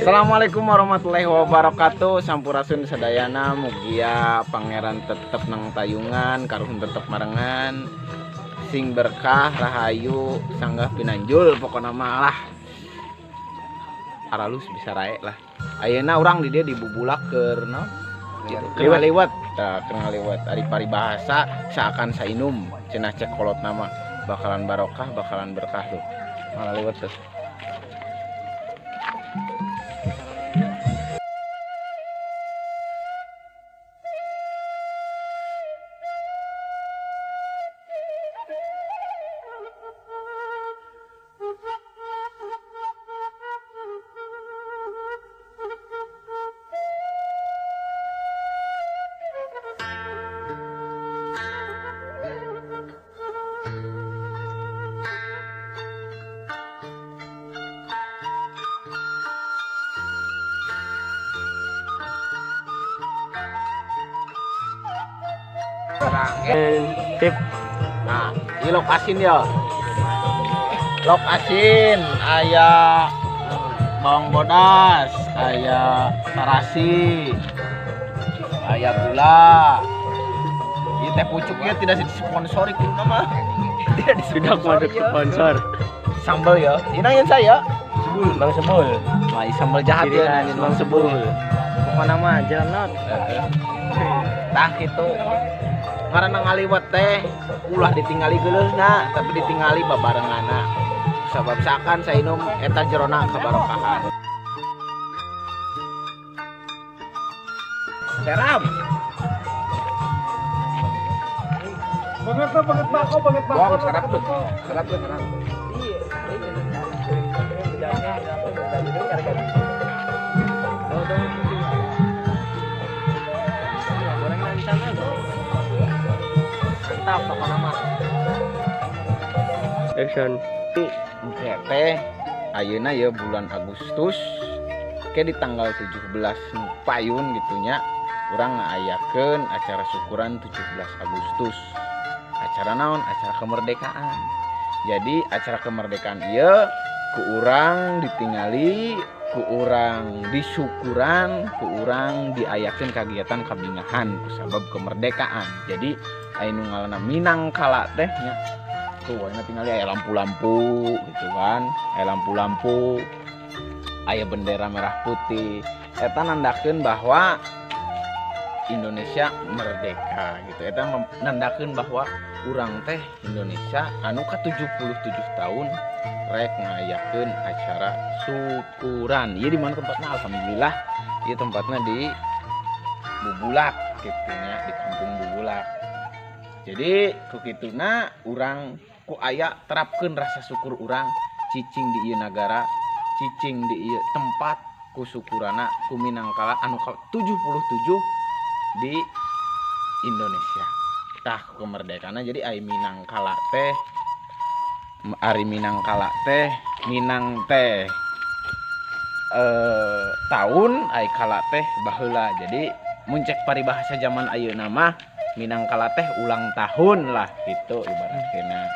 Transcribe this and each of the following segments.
Assalamualaikum warahmatullahi wabarakatuh. Sampurasun sadayana, mugia pangeran tetep nang tayungan, karuhun tetep marengan, sing berkah, rahayu, sanggah pinanjul, pokokna mah lah. Aralus bisa rae lah. Ayeuna urang di dieu dibubulak keur naon? Gitu. Keur ngaliwet, tah keur ngaliwet. Ari paribahasa saakan sainum, cenah cek kolot nama bakalan barokah, bakalan berkah tuh. Ngaliwet tuh. Tip. Nah, ini lokasin ya. Lokasin aya bawang bodas, aya tarasi, aya gula. Ieu teh pucuknya tidak disponsori kudu mah. Tidak Tidak disponsori masuk sponsor. Sambal ya. Ini nangin saya. Sebul, Bang Sebul. Wah, sambal jahat Ciri ya khas nangin Bang Sebul. Pokoknya mah jalan. Tah kitu. Ngaranna ngaliwet teh ulah ditingali geuleuhna tapi ditingali babarengana. Sabab sakan sainum eta jerona kabarokahan. Serap. Banget tuh, banget bako, banget bako. Bang, serap tuh. Serap tuh, serap. Mantap pokoknya mah. Action. Engke teh ayeuna ya bulan Agustus ke di tanggal 17 payun gitunya urang ngaayakeun acara syukuran 17 Agustus. Acara naon? Acara kemerdekaan. Jadi acara kemerdekaan ieu ku urang ditingali, ku urang disyukuran, ku urang diayakeun kagiatan kabingahan kusabab kemerdekaan. Jadi aya nu ngaranna Minangkala teh nya. Tuh ayeuna tingali aya lampu-lampu gitu kan, aya lampu-lampu, aya bendera merah putih. Eta nandakeun bahwa Indonesia merdeka gitu. Eta nandakeun bahwa urang teh Indonesia anu ka 77 tahun rek ngayakeun acara syukuran. Ieu di mana tempatna? Alhamdulillah ieu tempatna di Bubulak gitu nya, di kampung Bubulak. Jadi ku kituna urang ku aya terapkeun rasa syukur urang cicing di ieu nagara, cicing di ieu tempat ku syukurana ku Minangkala anu ka 77 di Indonesia. Tah kemerdekaanna jadi ari Minangkala teh, ari Minangkala teh, Minang teh tahun ari kala teh baheula. Jadi mun cek paribahasa zaman ayeuna mah Minangkala teh ulang tahun lah gitu ibaratna.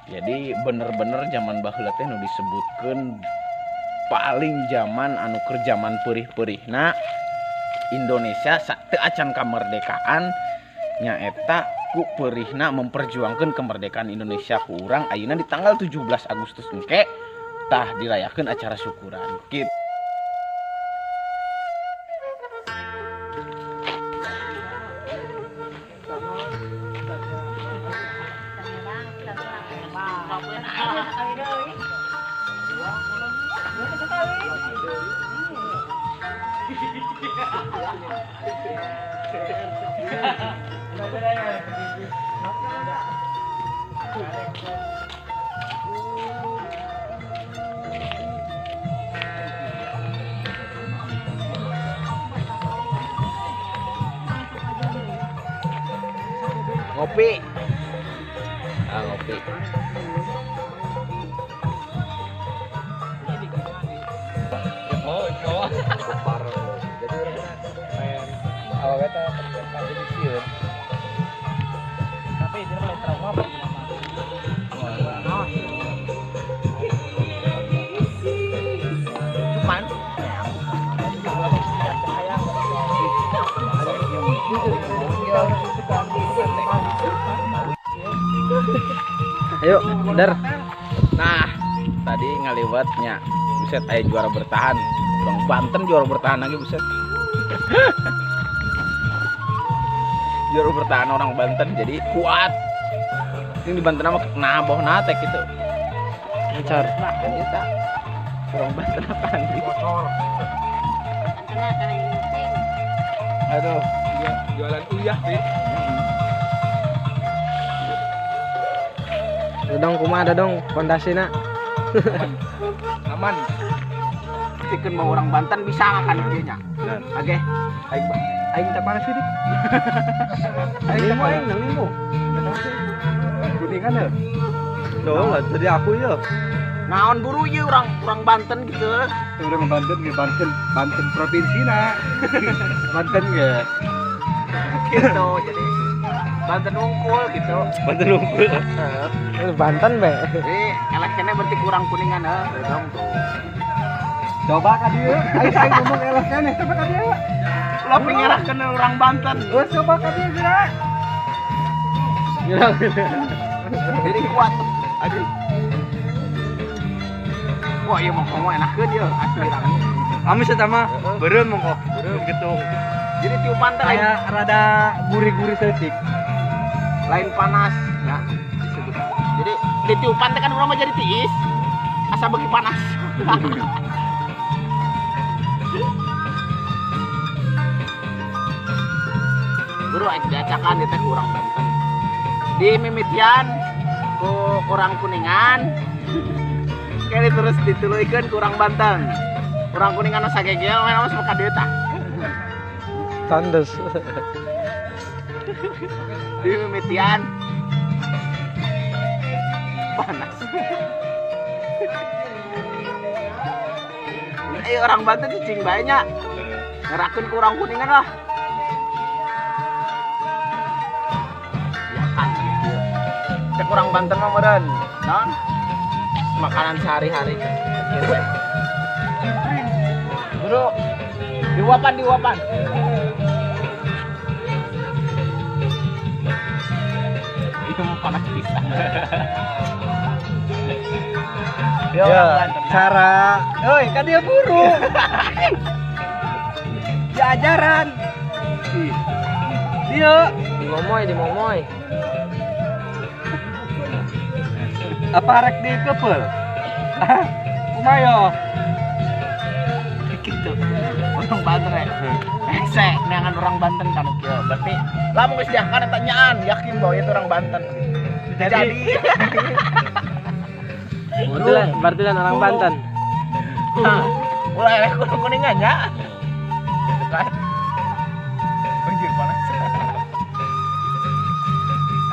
Jadi bener-bener zaman baheula teh nu disebutkeun paling zaman anu keur zaman peurih-peurihna Indonesia teu acan kamerdekaan nyaeta ku peurihna memperjuangkeun kemerdekaan Indonesia ku urang ayeuna di tanggal 17 Agustus engke tah dirayakeun acara syukuran gitu. Ngopi. Ah, ngopi. Jadi orang main awalnya teh sieun. Tapi dia mulai trauma. Cuman Ayo, der. Nah, tadi ngaliwatnya. Buset, aya juara bertahan. Bang Banten juara bertahan lagi, buset. Juara bertahan orang Banten jadi kuat. Ini di Banten mah nah bohna teh gitu. Lancar. Nah, kan eta. Orang Banten apaan sih? Aduh, jualan uyah sih. Dong kumaha ada dong pondasina. Aman. Pikeun mau orang Banten bisa kan kieu nya. Oke. Aing aing tak panas sih, Dik. Aing tak panas nang limo. Kuningan ya. Tuh lah, jadi aku ya. Naon buru ieu orang Banten gitu. Orang Banten ge Banten, Banten provinsi na. Banten ge. Gitu jadi Banten unggul gitu. Banten unggul. Banten be. Jadi eleh kene berarti kurang kuningan heuh. Dong tuh. Coba ka dieu. Aing aing ngomong eleh kene, coba ka dieu. Ulah pengerahkeun orang Banten. Geus coba ka dieu geura. Jadi kuat. Aduh. Wah, ieu mah komo enakeun ieu asli rame. Amis eta mah beureum mongko. Beureum gitu. Jadi tiupan teh lain rada gurih-gurih seutik. Lain panas ya disebut. Jadi ditiupan teh kan urang mah jadi tiis. Asa beuki panas. Guru aing diacakan ieu teh ku urang Banten. Di mimitian ku urang Kuningan. Kene terus dituluykeun ku urang Banten. Urang Kuningan sagegel we mah ka dieu tah. Tandes. Di mimitian panas. Orang Banten cicing banyak. Ngerakeun ku urang Kuningan lah. Ya kan gitu. Cek urang Banten mah meureun. Naon? Makanan sehari-hari. Bro, diuapan. Itu mau panas pisan. Ya, cara, oi, kan dia buru. Diajaran. Dia dimomoy. Apa rek di kepel? Kumaha? Gitu. Orang Banten ya. Hese, neangan orang Banten kan kieu. Berarti lamun geus diakan eta nyaan, yakin bahwa itu orang Banten. Jadi. Berarti lah orang Banten. Ulah eleh kurang kuningan nya. Gitu kan. Anjir panas.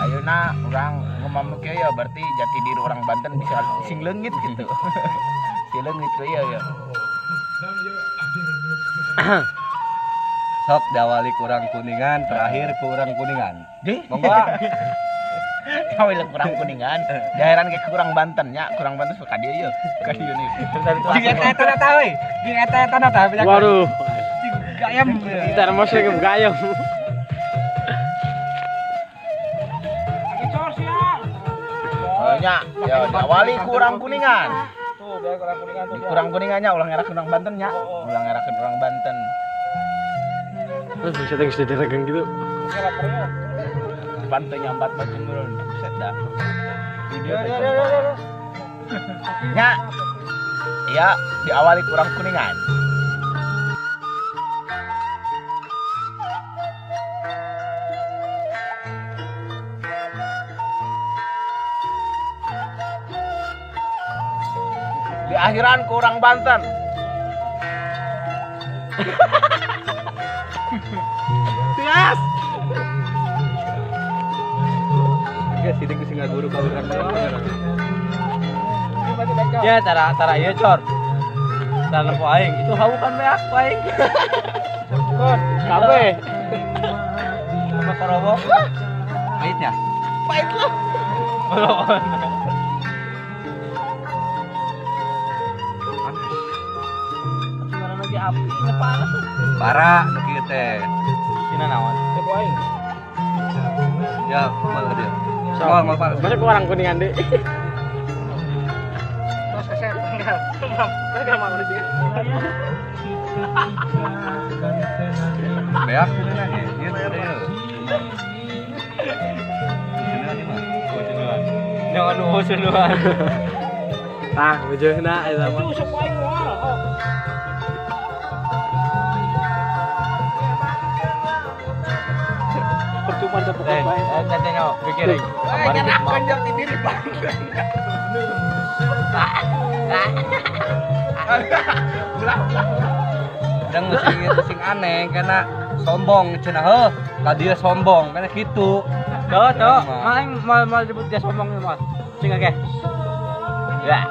Ayeuna urang ngomong nu kieu ya berarti jati diri orang Banten bisa sing leungit gitu. Si leungit kieu ya. Sok diawali kurang Kuningan, terakhir kurang Kuningan. Monggo. Kawin kurang Kuningan, daerah ke kurang Banten nya, kurang Banten suka dieu yeuh, ka dieu nih. Jeung eta eta ta euy. Jeung eta eta ta. Waduh. Gayam. Termos ge gayam. Oh nya, ya diawali kurang Kuningan. Tuh, biar kurang Kuningan tuh. Kurang Kuningannya ulah ngerakeun orang Banten nya. Ulah ngerakeun orang Banten. Terus bisa geus diregang gitu. Banten nyambat batu meureun. Buset dah. Video teh. Nya. Ya, diawali kurang Kuningan. Di akhiran kurang Banten. Tias. Geus sidik geus ngaguru ka urang. Ya tara ieu cor. Tara nempo aing itu hau kan beak aing. Kon kabeh. Sama korobok. Pahitnya. Pahit lah. Lagi api panas. Bara nu kieu teh. Cina naon? Teh aing. Ya, mal dia. Mal mal Pak. Masuk ke orang kuningan deh. Terus kesep enggak. Enggak mau di sini. Beak lagi. Ieu teh. Jangan usulan. Tah, bejeuhna eta mah. Itu sok aing moal. Percuma tepuk bae. Katanya pikir. Eh, nyerahkan jati diri bangsa. Kadang sing aneh karena sombong cenah heuh, ka dia sombong, karena gitu. Tuh, tuh, main mal mal disebut dia sombong mas. Sing akeh. Ya.